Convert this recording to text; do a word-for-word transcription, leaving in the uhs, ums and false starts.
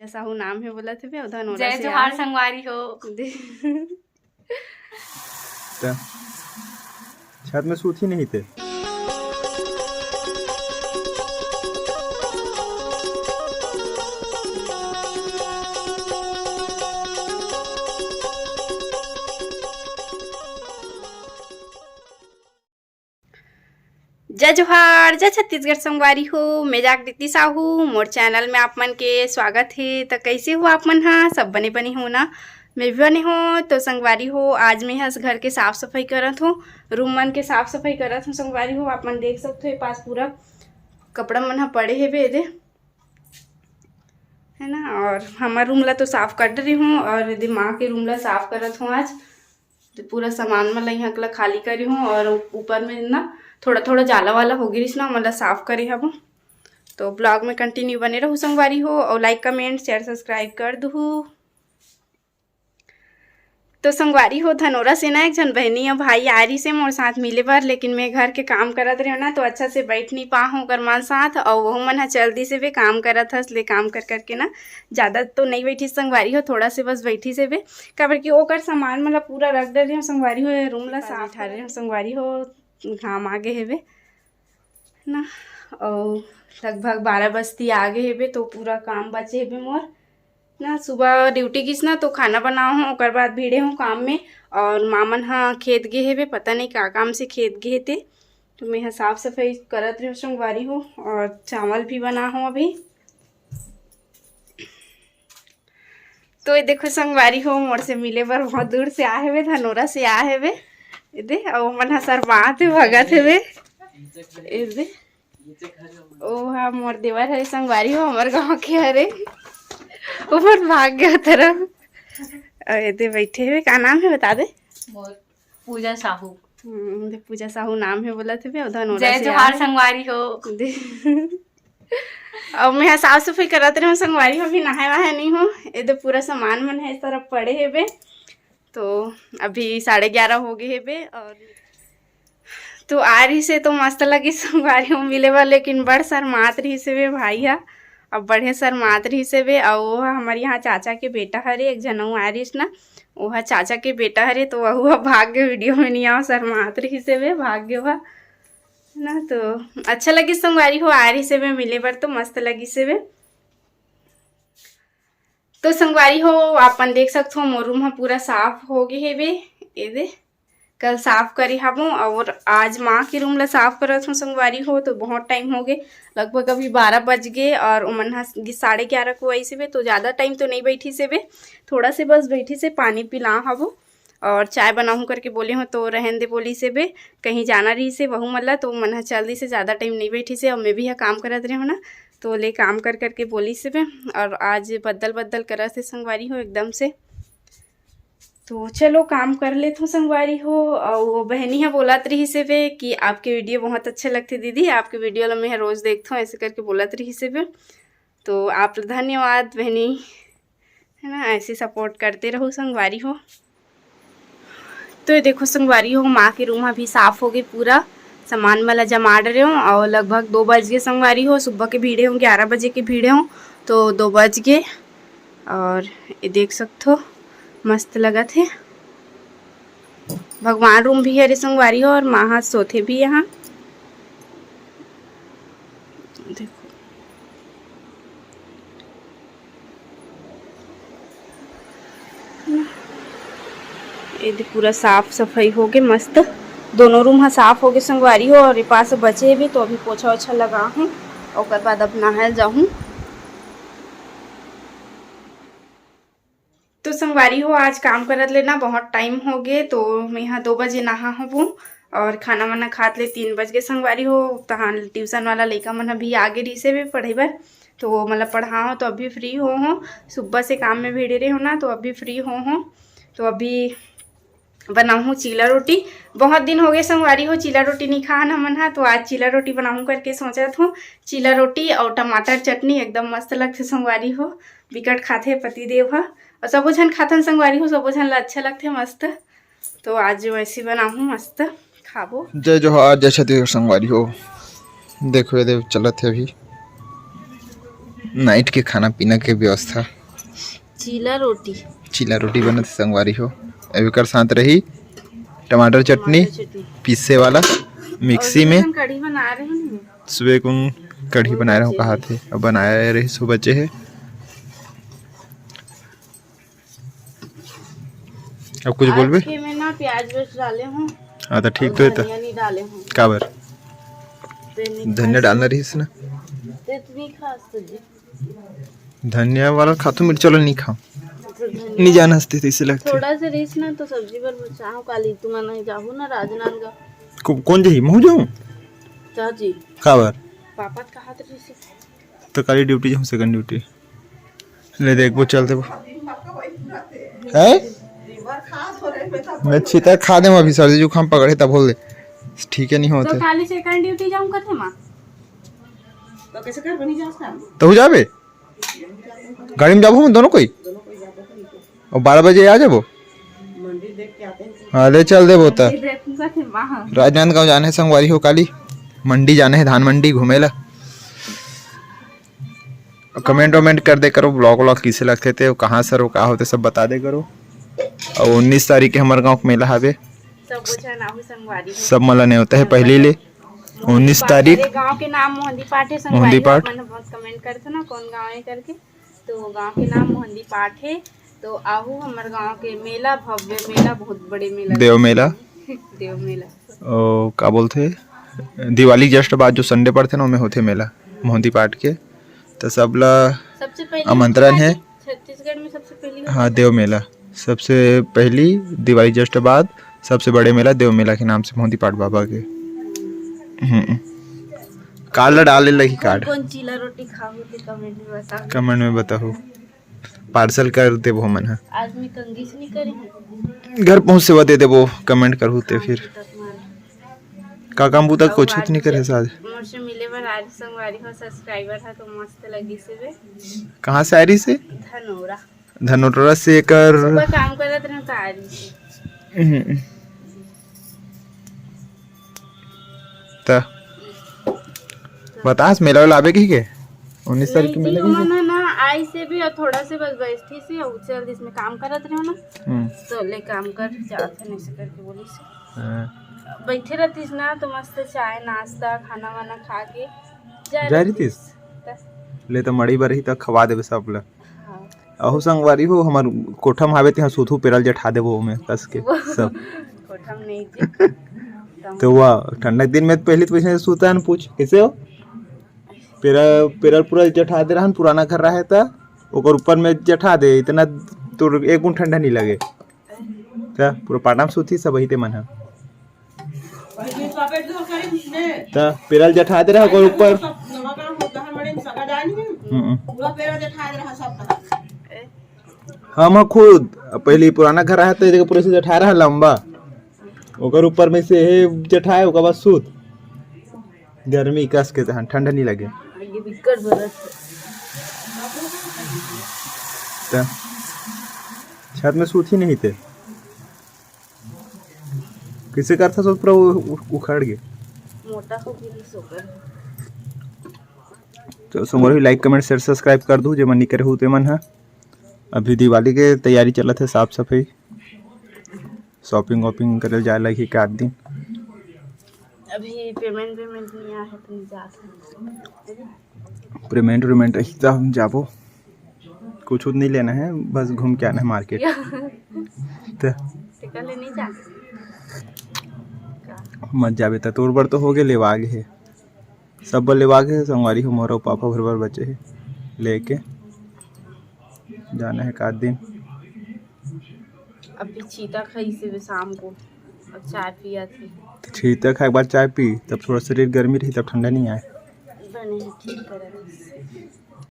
साहू नाम हे बोलत हे बे, अउ धनोरा जय से जोहार आए। संगवारी हो। दे- त छत में सूत ही नहीं थे। जय जोहार, जय छत्तीसगढ़ संगवारी हो। मैं जागृति साहू, मोर चैनल में आप मन के स्वागत हे। त कइसे हो आप मन ह? सब बने बने हो ना? मैं भी बने हो। तो संगवारी हो, आज मैं ह घर के साफ सफाई करत हो, रूम मन के साफ सफाई करत हो। संगवारी हो, आप मन देख सकत हो, ये पास पूरा कपड़ा मन ह पड़े हेबे एदे, है ना। और हमर रूम ला तो साफ कर डरे हूँ और एदे माँ के रूम ला साफ करत हूँ आज। तो पूरा सामान मन ला यहाँ ला खाली करे हूँ और ऊपर में ना थोड़ा थोड़ा जाला वाला हो गिरिस ना, ओमन ला साफ करे हबो। तो ब्लॉग में कंटिन्यू बने रहू संगवारी हो, और लाइक, कमेंट, शेयर, सब्सक्राइब कर दुहू। तो संगवारी हो, धनोरा से ना एक झन बहनी या भाई आ रही से मोर साथ मिले बर, लेकिन मैं घर के काम करत रहे ना, तो अच्छा से बैठ नहीं पा हूँ ओकर मन साथ। और वहू मन ह चल दी से बे काम करत हस ले, काम कर करके ना ज्यादा तो नहीं बैठी संगवारी हो, थोड़ा से बस बैठी से बे, काबर कि ओकर सामान मन ला पूरा रख डरे हूँ संगवारी हो, रूम ला साफ कर रहे हूँ संगवारी हो, घाम आ गे हेबे ना। और लगभग बारह बजती आ गे हेबे, तो पूरा काम बचे हेबे मोर ना। सुबह ड्यूटी गिस ना, तो खाना बनाओ हूँ, ओकर बाद भीड़े हूँ काम में। और मामन ह खेत गे हेबे, पता नहीं का काम से खेत गे हे ते। तो मैं ह साफ सफाई करत रही हूँ संगवारी हो, और चावल भी बना हूँ अभी। तो ये देखो संगवारी हो, मोर से मिले बर बहुत दूर से आ हेबे, धनोरा से आ हेबे। ये दे, अउ मन ह शर्मात हे, भगत हेबे। ये दे, ओ हा मोर देवर हरे संगवारी हो, हमर गांव के हरे। ओ मोर भाग गया तरफ। अउ ये दे बैठे हेबे, का नाम हे बता दे? मोर पूजा साहू। हम्म, दे पूजा साहू नाम हे बोलत हेबे, अउ धनोरा जय से जोहार आए। संगवारी हो। दे। अब मैं ह साफ सफाई करत रहे हूँ संगवारी हो, अभी नहाए वहाए नहीं हो। ये दे पूरा सामान मन है सारा पड़े हेबे। तो अभी साढ़े ग्यारह हो गए हेबे और तो आ रही से तो मस्त लगी संगवारी हो मिले बर, लेकिन बड़ शर्मात रही से बे भाई हा। अब बढ़िया शर्मात रही से बे। और वो हमारे यहाँ चाचा के बेटा हरे, एक जन अउ आ रही ना, वो हा चाचा के बेटा हरे, तो वहू हा भाग गे, वीडियो में नहीं आओ, शर्मात रही से बे, भाग गे वह ना। तो अच्छा लगी संगवारी हो, आ रही से बे मिले बर, तो मस्त लगी से बे। तो संगवारी हो, आप मन देख सकत हो, मोर रूम ह पूरा साफ हो गे हेबे। ये दे, कल साफ करे हबो और आज माँ के रूम ला साफ करत हूँ संगवारी हो। तो बहुत टाइम हो गे, लगभग अभी बारह बज गे और ओमन ह साढ़े ग्यारह को ऐसे बे, तो ज़्यादा टाइम तो नहीं बैठी से बे, थोड़ा से बस बैठी से पानी पिला हबो। और चाय बनाहूँ करके बोले हो तो रहन दे बोली से बे, कहीं जाना रही से वहू मन ला, तो मन ह चल दी से, ज़्यादा टाइम नहीं बैठी से। और मैं भी यहाँ काम करत रहे हो ना, तो ले काम कर करके बोली से बे। और आज बद्दल बद्दल करत से संगवारी हो एकदम से। तो चलो काम कर लेत हो संगवारी हो। और वो बहनी है बोलत रही से बे कि आपके वीडियो बहुत अच्छे लगते दीदी, आपके वीडियो ला मैं रोज देखत हूँ, ऐसे करके बोलत रही से बे। तो आप धन्यवाद बहनी, है ना, ऐसे सपोर्ट करते रहो संगवारी हो। तो ये देखो संगवारी हो, माँ के रूम अभी साफ हो गई पूरा, सामान वाला जमा रहे हो और लगभग दो बज गए संगवारी हो, सुबह के भीड़े हो, ग्यारह बजे के भीड़े हो, तो दो बज गए। और ये देख सकते हो मस्त लगत है, भगवान रूम भी है रे संगवारी हो और माँ हा सोते भी यहाँ। देखो ये दे पूरा साफ सफाई हो गए मस्त, दोनों रूम हा साफ हो गए संगवारी हो। और ये पास बचे भी तो अभी पोछा ओछा लगा हूँ, ओकर बाद अब नहाए जाहूँ। तो संगवारी हो आज काम करत लेना बहुत टाइम हो गए, तो मैं यहाँ दो बजे नहा हूँ और खाना वाना खात ले तीन बज गए संगवारी हो। तहान ट्यूशन वाला लइका मन अभी आगे रही से भी पढ़े बर, तो वो मतलब पढ़ाओ तो अभी फ्री हो हो, सुबह से काम में भिड़े रहे हो ना, तो अभी फ्री हो हो। तो अभी बनाऊँ चीला रोटी, बहुत दिन हो गए संगवारी हो चीला रोटी नहीं खान हमन हा, तो आज चीला रोटी बनाऊँ करके सोचत हूँ। चीला रोटी और टमाटर चटनी एकदम मस्त लगथे संगवारी हो, बिकट खाथे पति देव हा। और सबो झन खाथन संगवारी हो, सबो झन ला अच्छा लगथे मस्त। तो आज वैसे बनाहूँ मस्त खाबो। जय जोहार, जय छत्तीसगढ़ संगवारी हो। देखो ये देव चलत है अभी नाइट के खाना पीना के व्यवस्था। चीला रोटी। चीला रोटी बनत हे संगवारी हो। अब एकर साथ रही टमाटर चटनी, टमाटर चटनी। पीसे वाला मिक्सी और में। हम कढ़ी बना रहे हैं। सुबह कुन कढ़ी बनाए रहो, कहा थे, अब बनाए रहे, सो बचे है। अब कुछ आज बोलबे? के मैं ना प्याज बस डाले हूँ। हाँ, तो ठीक और तो है तो। धनिया नहीं डाले हूँ। काबर? ते नहीं धनिया खा डालना रहीस ना। ते तो नहीं खा सब्जी। धनिया वाला खाथू, मिर्च वाला नहीं खाओ। तो धनिया नहीं जान हंसते थे, इसे लगते। थोड़ा से रहीस ना तो सब्जी बर बचाओ, काली तुम नहीं जाहू ना राजनांदगांव। को-, कौन जाही? महू जाऊँ? चाची। काबर? पापा तो कहा तो रहीस। तो काली ड्यूटी जाऊँ, सेकंड ड्यूटी। ले देख, वो चल देबो। हैं? मैं छीतर खा देम अभी, सर्दी जुकाम पकड़े तब बोल दे। ठीक है, नहीं होते। तो काली सेकंड ड्यूटी जाऊँ कथे माँ। तो कैसे कर बनी जास काम? तो हो जाबे? गाड़ी में जाबो हम दोनों कोई? और बारह बजे आ जाबो? हाँ, ले चल देबो त। राजनांदगांव जाने संगवारी हो काली, मंडी जाने है, धान मंडी घूमे ला। कमेंट वमेंट कर दे करो, ब्लॉग व्लॉग किसे लगथे ते, कहाँ सर हो, का होते, सब बता दे करो। और उन्नीस तारीख के हमारे गाँव के मेला हवे। सब कुछ है ना, हो संगवारी हो। सब मला नेवता है पहले ले। उन्नीस तारीख। गांव के नाम मोहंदी पाठ है संगवारी, मोहंदी पाठ। अपन बहुत कमेंट करथे ना कौन गांव है करके, तो गांव के नाम मोहंदी पाठ है। तो आहू हमर गांव के मेला, भव्य मेला, बहुत बड़े मेला। देव मेला। देव मेला। ओ, का बोलथे, दिवाली जस्ट बाद जो संडे पड़थे ना, ओमे होथे मेला मोहंदी पाठ के। तो सबला सबसे पहले आमंत्रण है। छत्तीसगढ़ में सबसे पहली हाँ, देव मेला। सबसे पहली दिवाली जस्ट बाद सबसे बड़े मेला देव मेला के नाम से मोहंदी पाठ बाबा के। हम्म। काल ला डाले लगी कार्ड। कौन चीला रोटी खाहू ते कमेंट में बताओ। कमेंट में बताओ। पार्सल कर देबो हमन ह। आज मैं कंगी से नहीं करे हूँ। घर पहुँच सेवा दे देबो, कमेंट करहू ते फिर। का काम बूता कुछ नहीं करे साथ। मोर से मिले बर आज संगवारी हो, सब्सक्राइबर है तो मस्त लगी से बे। कहाँ से आ रही से? धनोरा। धनोरा से एकर सुबह काम करत रहूं त आ रही से। हम्म। त बतास मेला वाला आबे कही के? उन्नीस तारीख के मेला कही के? ना, ना, आई से भी और थोड़ा से बस बैठी से और चल जिसमें काम करत रहो ना। हम्म। तो ले काम कर जात है, नहीं से करके बोली से। हाँ। बैठे रहतीस ना तो मस्त चाय नाश्ता खाना वाना खा के जा जा रहीतीस। ले त मड़ी बर ही त खवा देबे सब ल। हाँ। अहू संगवारी हो, हमर कोठा म हावे, तेहा सूथू पेरल जठा देबो ओमे कस के वो सब। कोठा म नहीं जी। तो वा ठंडा के दिन में पहली तो वैसे सूता न पूछ, कैसे हो? पेरल, पेरल पूरा जठा दे रहन, पुराना घर रहे त ओकर ऊपर में जठा दे, इतना तोर एक बूंद ठंडा नहीं लगे। त पूरा पाटा म सूती सब ही ते मन ह। त पेरल जठा दे रहा ओकर ऊपर। हम्म। हम ह खुद पहली पुराना घर रहा त एदे पूरा से जठा रहा लंबा, ओकर ऊपर में से हे जठाए, ओकर बाद सूत। गर्मी कस के तहन ठंडा नहीं लगे। आगे बिकट बरस। त छत में सूत ही नहीं ते। किसे करथा सोच पूरा उ-, उ-, उखड़ गे। मोटा हो गई सोकर। तो संगवारी लाइक, कमेंट, शेयर, सब्सक्राइब कर दू, जेमन नहीं करे हो तेमन ह। अभी दिवाली के तैयारी चलत है, साफ सफाई, शॉपिंग वॉपिंग करे जाए लगी एक आध दिन। अभी पेमेंट, पेमेंट नहीं आया है तो नहीं जा सकते। पेमेंट वेमेंट रही तो हम जाबो। कुछ नहीं लेना है, बस घूम के आना है मार्केट। तो तेकर ले नहीं जा। मत जाबे त तोर बर तो हो गे, लेवा गे हे, सब बर लेवा गे हे। संगवारी हो, मोर अउ पापा भर बर बचे हे, लेके जाना है का दिन। अभी छीता खाई से शाम को, अब चाय पिया थी। तो छीता खाए के बाद चाय पी, तब थोड़ा शरीर गर्मी रही, तब ठंडा नहीं आए। बने ठीक करे।